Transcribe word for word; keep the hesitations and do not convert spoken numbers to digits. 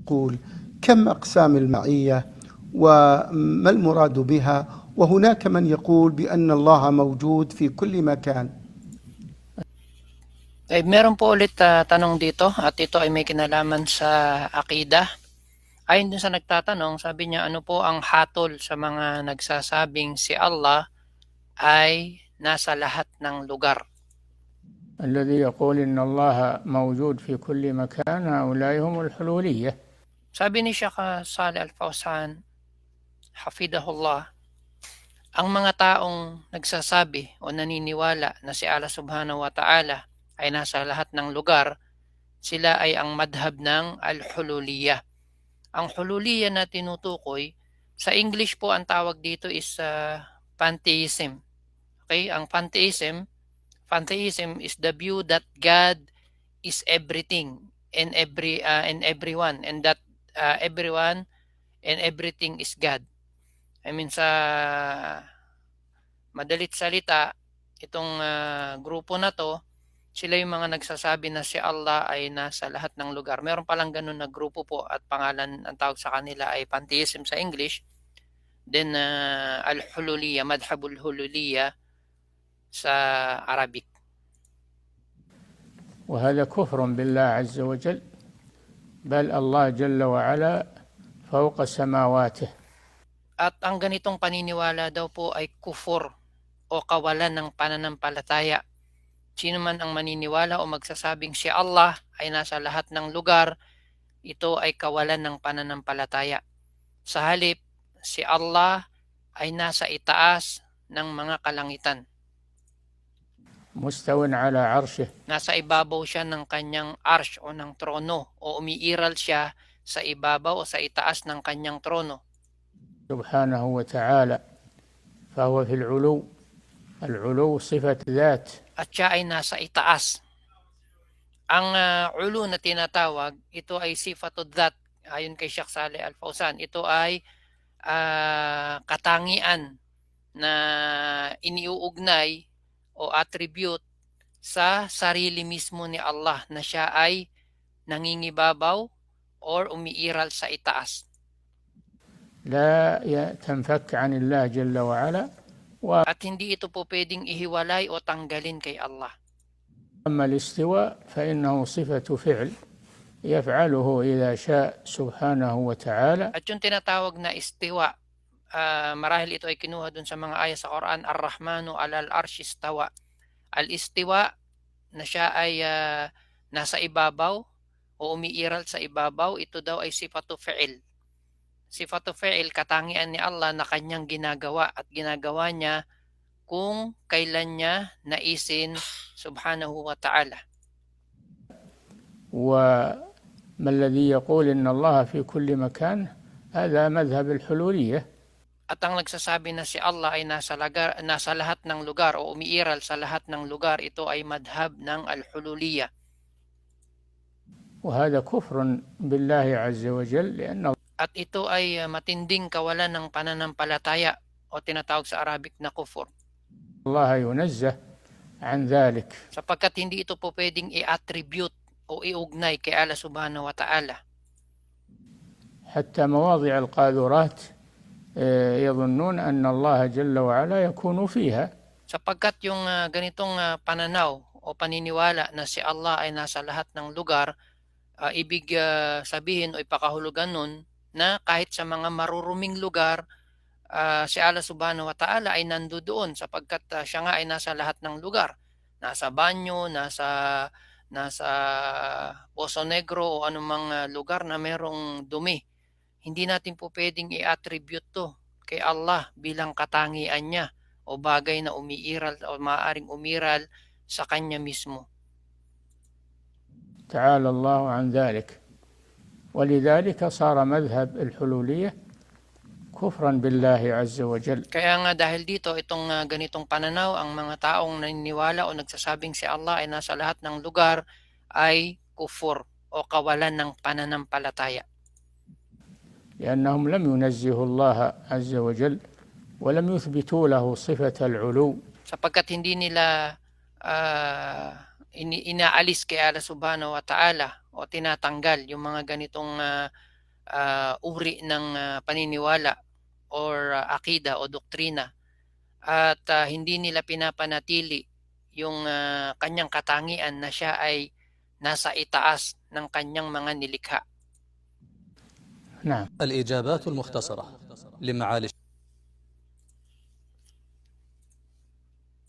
يقول: كم أقسام المعية؟ وما المراد بها؟ وهناك من يقول بأن الله موجود في كل مكان. Eh, meron po ulit, ah, tanong dito, at ito ay may kinalaman sa akida. Ayon dun sa nagtatanong, sabi niya, ano po ang hatol sa mga nagsasabing si Allah ay nasa lahat ng lugar? الذي يقول إن الله موجود في كل مكان هؤلاء هم الحلولية. Sabi ni Sheikh, ah, Saleh Al Fawzan, hafidhahullah, ang mga taong nagsasabi o naniniwala na si Allah Subhanahu wa Ta'ala ay nasa lahat ng lugar, sila ay ang madhab ng Al-Hululiyah. Ang Hululiyah na tinutukoy, sa English po ang tawag dito is, ah, pantheism. Okay, ang pantheism, pantheism is the view that God is everything and every, ah, and everyone, and that, ah, everyone and everything is God. I mean, sa madalit salita, itong, ah, grupo na 'to, sila yung mga nagsasabi na si Allah ay nasa lahat ng lugar. Meron palang ganun na grupo po at pangalan, ang tawag sa kanila ay pantheism sa English, then, ah, Al-Hululiyah, Madhhabul Hululiyah sa Arabic. وهذا كفر بالله عز وجل، بل الله جل وعلا فوق سماواته. At ang ganitong paniniwala daw po ay kufur o kawalan ng pananampalataya. Sino man ang maniniwala o magsasabing si Allah ay nasa lahat ng lugar, ito ay kawalan ng pananampalataya. Sa halip, si Allah ay nasa itaas ng mga kalangitan. مستو على عرشه. Nasa ibabaw siya ng kanyang arsh o ng trono, o umiiral siya sa ibabaw o sa itaas ng kanyang trono. سبحانه وتعالى، فهو في العلو. العلو صفة ذات. At siya ay nasa itaas. Ang, ah, ulu na tinatawag, ito ay sifatu dhat. Ayon kay Sheikh Saleh Al Fawzan, ito ay, ah, katangian na iniuugnay o attribute sa sarili mismo ni Allah na siya ay nangingibabaw or umiiral sa itaas. لا ي-، تنفك عن الله جل وعلا. و- At hindi ito po pwedeng ihiwalay o tanggalin kay Allah. أما الاستواء فإنه صفة فعل يفعله إذا شاء سبحانه وتعالى. At yung tinatawag na istiwa, ah, marahil ito ay kinuha dun sa mga ayat sa Quran, "Ar-Rahmanu alal arsh istawa." Al-istiwa, na siya ay, ah, nasa ibabaw o umiiral sa ibabaw, ito daw ay sifatu fi'il. Sifatu fi'il, katangian ni Allah na kanyang ginagawa at ginagawa niya kung kailan niya naisin, subhanahu wa ta'ala. وما الذي يقول إن الله في كل مكان، هذا مذهب الحلولية. At ang nagsasabi na si Allah ay nasa lagar, nasa lahat ng lugar o umiiral sa lahat ng lugar, ito ay madhab ng Al-Hululiyah. وهذا كفر بالله عز وجل، لأن At ito ay, ah, matinding kawalan ng pananampalataya o tinatawag sa Arabic na kufur. الله ينزه عن ذلك. Sapagkat hindi ito po pwedeng i-attribute o iugnay kay Allah Subhanahu wa Ta'ala. حتى مواضع القاذورات، آه، يظنون أن الله جل وعلا يكون فيها. Sapagkat yung, ah, ganitong, ah, pananaw o paniniwala na si Allah ay nasa lahat ng lugar, ah, ibig, ah, sabihin o ipakahulugan nun na kahit sa mga maruruming lugar, ah, si Allah Subhanahu wa Ta'ala ay nandodoon sapagkat, ah, siya nga ay nasa lahat ng lugar. Nasa banyo, nasa, nasa Poso Negro o anumang, ah, lugar na merong dumi. Hindi natin po pwedeng i-attribute 'to kay Allah bilang katangian niya o bagay na umiiral o maaaring umiral sa kanya mismo. تعالى الله عن ذلك. ولذلك صار مذهب الحلولية كفرا بالله عز وجل. Kaya nga dahil dito, itong, ah, ganitong pananaw, ang mga taong naniniwala o nagsasabing si Allah ay nasa lahat ng lugar ay kufur o kawalan ng pananampalataya. لأنهم لم ينزهوا الله عز وجل ولم يثبتوا له صفة العلو. Sapagkat hindi nila, ah, ini-, inaalis kay Allah Subhanahu wa Ta'ala o tinatanggal yung mga ganitong, ah, ah, uri ng, ah, paniniwala or, ah, akida o doktrina, at, ah, hindi nila pinapanatili yung, ah, kanyang katangian na siya ay nasa itaas ng kanyang mga nilikha. نعم. الإجابات المختصرة لمعالي